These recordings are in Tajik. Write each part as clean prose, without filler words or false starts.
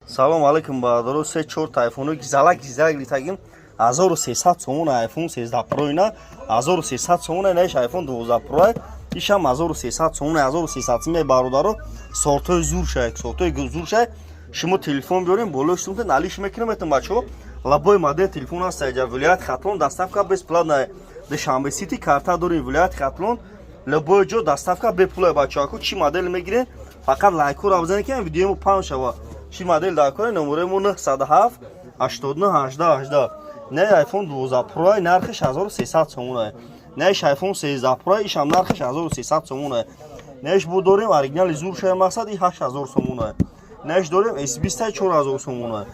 Салом алейкум, бародаро. Се чор та айфоно гизалак гизалак гирифтагим. 1300 сомон айфон 13 Про, ина 1300 сомон. Инаиш айфон 12 Про, ишам 1300 сомон, 1300 сомон. Бародаро, сортои зур шай, сортои зур шай. Шумо телефон биёрем, болои сумта налиш мекунем этон. Бачаҳо, любой модел телефон ҳаст аҷа. Вилояти Хатлон доставка бесплатная. Душанбе Сити карта дорем, вилояти Хатлон любой ҷо доставка бепула. Бачаҳо, чӣ модел мегирен, фақат лайкҳоро бизанед, ки видеомо паҳн шава. Чӣ модел дар кора, номерои мо 907 89 18 18. Не, iPhone 12 Pro нархиш 1300 сомона. Не, iPhone 13 Pro, ишам нархиш 1300 сомона. Неш бу дорем, оригинали зур шая, мақсад и 8000 сомона. Неш дорем S20, 4000 сомона.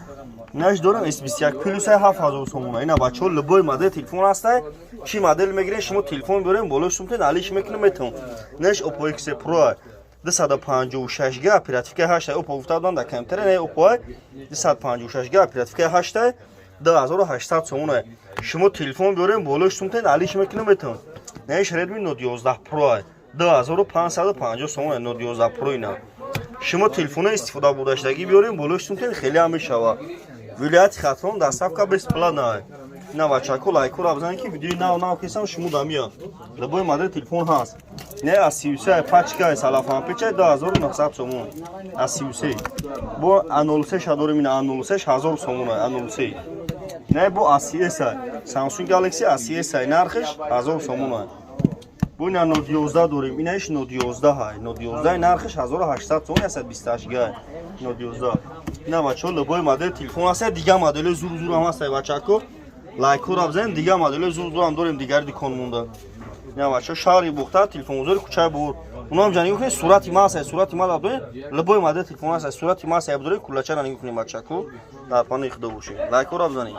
Неш дорем S21 Plus, 7000 сомона. Ина, бачаҳо, любой модел телефон ҳастай. Чӣ модел мегирен, шумо телефон биёрем, болои сумте налиш мекунем метон. Неш Oppo X Pro 256 г, оперативка 8. Oppo гуфта будам дар компютер, не, Oppo 256 г, оперативка 8, 2800 сомона. Шумо телефон биёрем, болои сумте налиш мекунем метон. Неш Redmi Note 11 Pro 2550 сомона, Note 11 Pro. Ина, шумо телефоно истифода бурдаштагӣ биёрем, болои сумте хеле ҳам мешава. Вилояти Хатлон доставка бесплатная. Ина, бачако, лайкҳоро бизанед, ки видеои нав нав кесам, шумо дамия. Любой модел телефон ҳаст. Не, аз 33 пачка салафанпеча 2900 сомон аз 33. Бо А03 ша дорем, ина А03 1000 сомон, А03. Не, бо A30 Samsung Galaxy A30 нархиш 1000 сомон. Бо ина Note 11 дорем, инаиш Note 11 ҳай. Note 11 нархиш 1800 сомон, 128 г Note 11. Ина, бачаҳо, любой модел телефон ҳаст, дига модели зур зур ҳам ҳаст. Бачако, лайкҳоро бизанем, дига модели зур зур ҳам дорем дигари дукон монда. Ина, бачаҳо, шаҳри Бухта, телефонбозори кӯчаи Бур. Унам ҷа нигоҳ кунед, сурати ма ҳаст, сурати ма дорем, любой модел телефон ҳаст, сурати ма ҳаст, дорем, кулачара нигоҳ кунед. Бачако, дар паноҳи Худо бошед, лайкҳоро бизанед.